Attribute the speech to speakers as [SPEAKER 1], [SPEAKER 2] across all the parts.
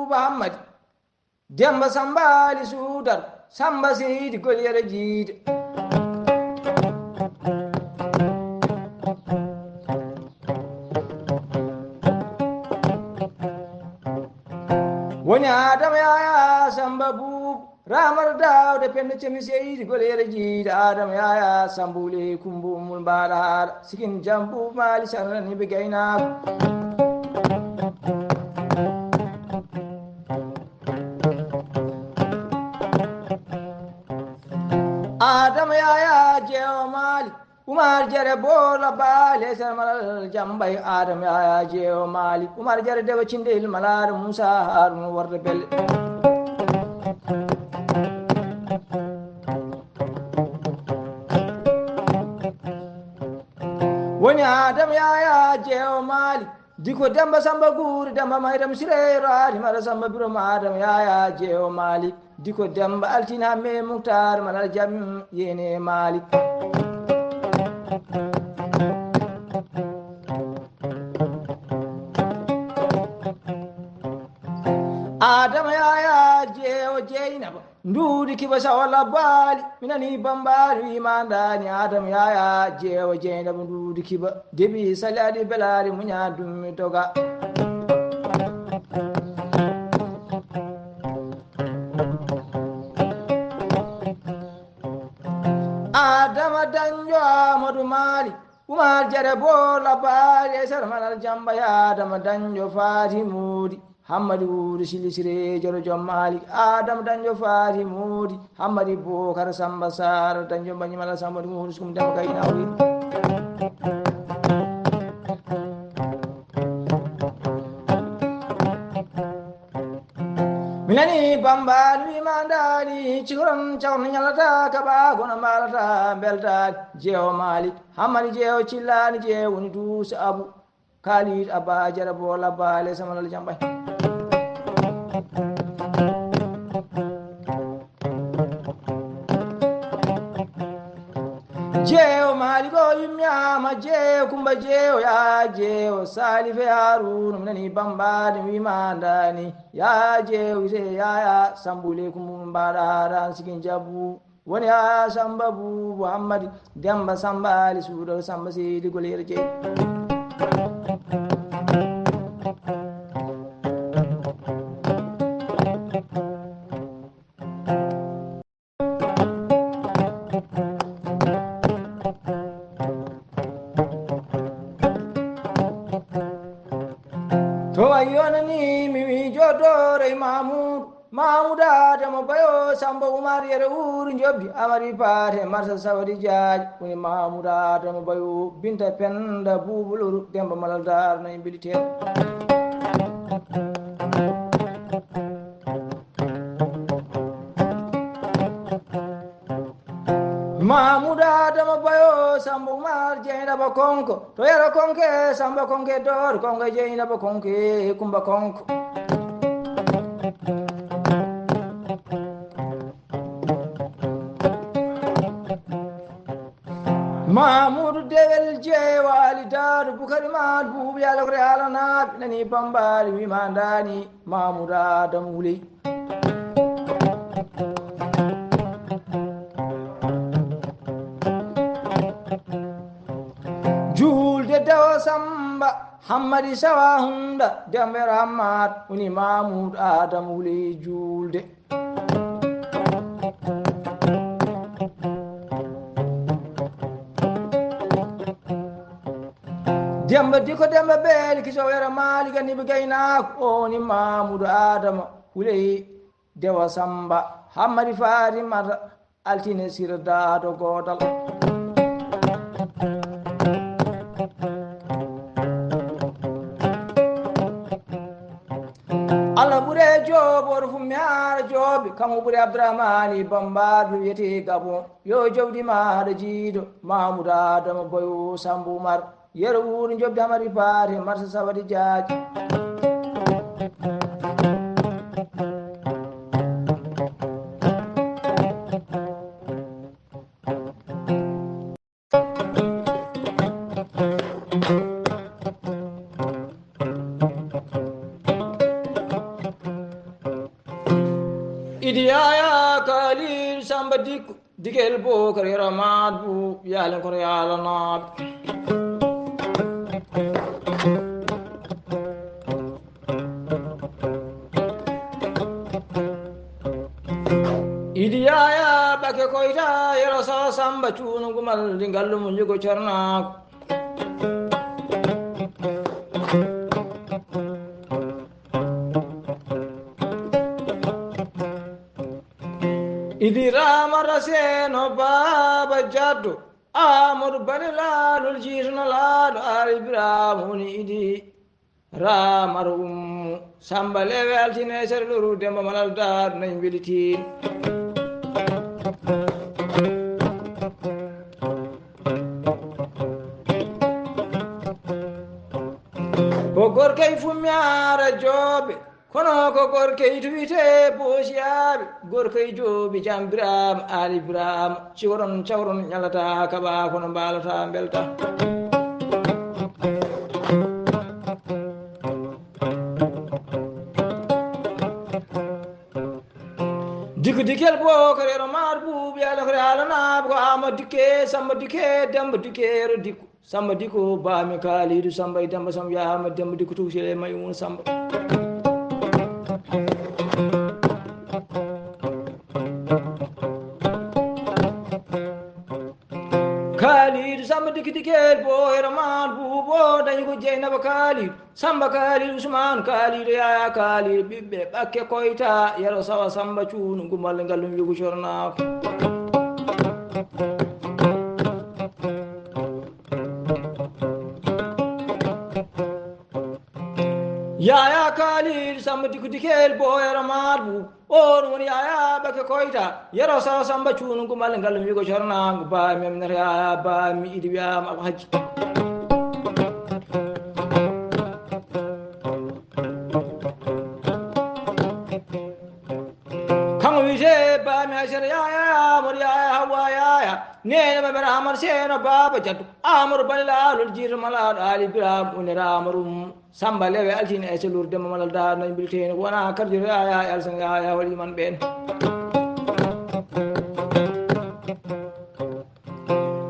[SPEAKER 1] Muhammad Demba Sambali Sudar Samba Sidi Goliyara Jiide woni Adama Yaya Samba Buubu Ramar Dawde Penda Cemi Seydi Goliyara Jiide Adama Yaya Sambule Kumbu Mul Mbaɗa haala Sikin Jambu Mali Sarnani ɓe gaynako Adama Yaya Jeewo Mali Umar Jare Bola Bale Sarmal Jambay Adama Yaya Jeewo Mali Umar Jare Dewa Cindel Malar Musa Harun Warde Bel woni Adama Yaya Jeewo Mali diko Demba Samba Guuri Demba Mayram Sirero Ali Mara Samba Biro Adama Yaya Jeewo Mali diko Demba Altina Me Muktar Malal Jam Yene Mali Adama Yaya Jeewo Jeynaba nduudi kiba sawala baali minani bambari imandani Adama Yaya Jeewo Jeynaba nduudi kiba debi saladi belari munya dummi doga Adama Danjo Amadou Mali Umar Jare Bola Baali Sarmanal Jamba Adama Danjo Fati Mudi Hamadi Wuri Sili Sire Joro Jom Malik Adam Danjo Fati Mudi Hamadi Bokar Samba Sar Danjo Banyimala Samba Wuri Skum Dama Kayina Wuri minani bambani mandani chikuram chawna nyalata kaba gona malata belta Jeewo Malik Hamadi Jeewo Cillani Jeewo ni dus Abu Khalid Abba Jara Bola Bale Samalal Jambay Jeewo Malik o yimyama Jeewo Kumba Jeewo ya Jeewo Salife Harun minani bambani wimandani ya Jeewo ise ya Sambule Kumbu Mbaɗa ran Sikin Jabu woni ya Samba Buubu Muhammad Demba Sambali Suudo Samba Seydi Goliyara Jeeyi to ayonani mi jodore Mahmoud Adama Bayo Samba Umar Yere Uri Njobi Amari Pate Marsa Sawadi Jaaj woni Mahmoud Adama Bayo Binta Penda Bubuluru Demba Malal Dar na imbilite Mahmoud Adama Bayo Samba Umar Jeynaba Konko to yara konke Samba konke dor konke Jeynaba konke Kumba Konko Mahmoud Dewel Jeewali Daadu Bukari Maad Buubi Yalla ko Yalla naaɓe nani bambali wimandani Mahmoud Adama Wuley julde Dewo Samba Hammadi Sawa Hunda Dembe Rahmat woni Mahmoud Adama Wuley julde Demba diko Demba Beeli kiso yara Maliga ni bigaynaako oni Mahmoud Adama Wuley Dewo Samba Hammadi Fatimata altine sira daado gotal Allah ɓure joobo oto fu mi haara jooɓe kanko ɓuri Abdourahmani Bambaɗo wiyete Gabon yo jawdi ma haɗa jiido Mahmoud Adama Bayo Samba Oumar yero wuuri jobdi Amari Paate Marsa Sawadi Jaaji idiyaya kalil samba dikel bokar ramad bu yalen kor yalana idiyaya bake koita yero sa samba chunu gumal dingallu munjugo charna idi rama raseno baba jaddo amur banilalul jirna lado aribramuni idi ramar samba lewe altine ser luru demba malal dar nañ bilitin ko gorkey fumyara jobe kono ko gorkey tuwite boosiyaɓe gorkey joobi jambiram alibiram ciworon cawron ñalata kaɓa kono mbalata belta diku dikel bokar ero mar buuɓi ala kore halanaɓe ko ama dikke samba dikke demba dikkero dikku samba dikko bami kaalidu samba e demba samba yama demba dikko tuusile maymun samba kaalidu samba dikki dikel bo ero mar buuɓo dañi ko jeynaba kaalidu samba kaalidu usman kaalidu yaya kaalidu ɓiɓɓe ɓakke koyta yero sawa samba cuunu gumal ngallum yugu cornako yaya kalil samba diku dikel boyara marbu on woni yaya bake koyta yero sawa samba cuunu gumal ngallum yugo cornangu ba memnata yaya ba mi idi wiyama ko haji kango wite bami asere yaya amor yaya hawa yaya nene mamere amar seno baba jattu amor banilalol jirta malaɗo ali biram unera amarum samba lewe altine e selur demba malal da nañ bilteni wona karjiro yaya alsan yaya waliman ɓen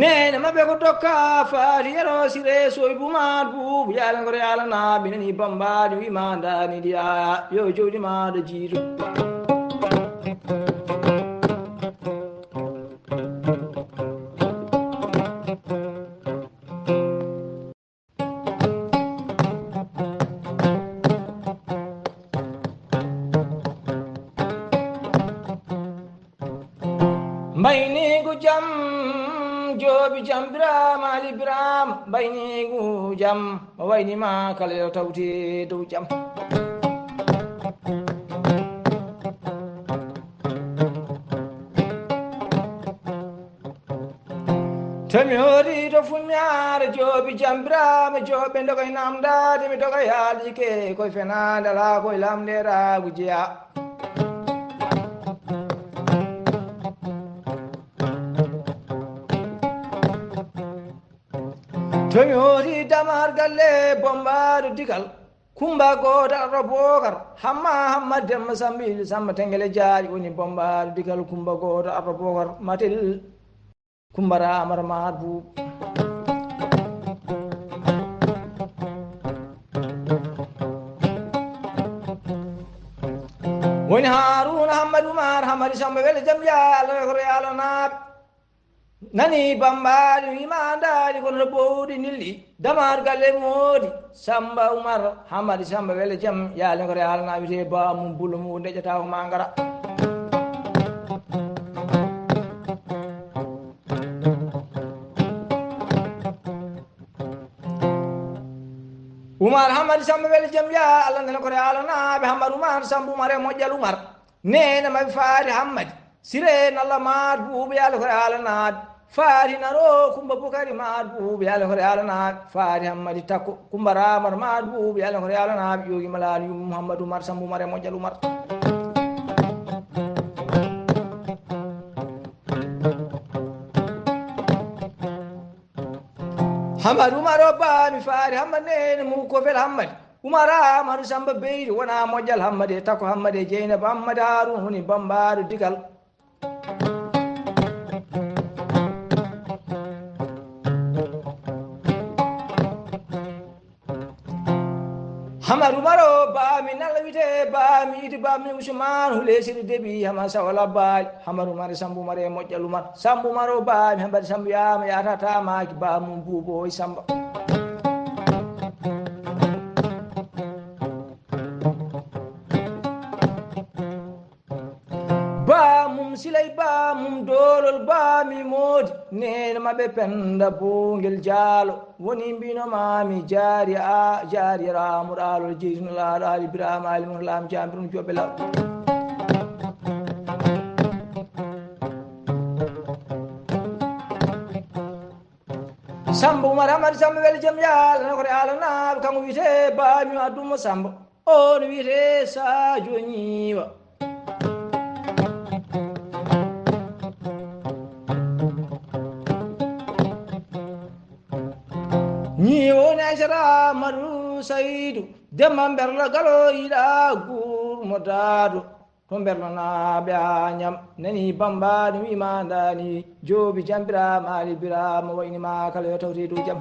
[SPEAKER 1] nene maɓe ko dokka faati yero sire soy bumat buubu yalangoro yalana binani bambadi wima danidi yaya yo jowdi maɗo jiitu mbaynigu jam joobi jam biram ali biram mbaynigu jam o waynima kala yo tawte dow jam tomi hoori to fuñare joobi jam biram jooɓe dogoy namdade mi doga yaalike koye fenade ala koye lamderagu jeeya tomi hooti damar galle bombaɗo digal kumba goto aɗo bokar hamma demma sambil samba tengele jaaƴi woni bombaɗo digal kumba goto aɗo bokar matel kumbara amar mahar buub woni haruna hammadou umar hammadi samba wele jaam yaa allah ko yalanaɓe nani bambaɗi wimandani kono ɓowɗi nilɗi damar galle moodi samba oumar hamadi samba wele jaam yaalengore halana wite ba mum bulo mu deƴata ko ma gara oumar hamadi samba wele jaam ya allah nene kore halanaɓe hamad oumar samba oumar e moƴƴal oumar nene maɓe faari hammadi sire nalla maat buuɓe yaala kore halanaɓe faari naro kumba bukari maat buuɓe yaala kore halanaɓe faari hammadi takko kumba ramar maat buuɓe yaala kore halanaɓe yogi malani yum mouhamadou oumar samba oumar e moƴƴal oumar hamad oumar o bami faari hammad nene mu ko fel hammadi umara amadu samba beydi wona moƴƴal hammade tako hammade jeynaba hammade harun woni bambaɗo digal hamadu maro bami nalla wite bami iti bami usman hulesiri deɓi hama sawala baali hamadu mare sambu mare moƴƴal umar sambu maro bami hambade sambu yama yatata maki bamum buuboy samba bamum silay bamum dolol bami moodi nene maɓe penda bongel jaalo woni mbino mami jaari ramuɗo alol jeysino laaɗo ali birama ali mon laam jambirno joɓe law samba oumar hamadi samba wele jaam yaala nakore alanaɓe kanko wiyete bami addumo samba on wiyete sadio ñiiwa ñiwoni aysata madu saydou demma berla galo yiɗa gurmo daado to berlanaɓe a ñam nani bambani wima dani joobi jambirama ali birama waynima kala yo tawte dow jaam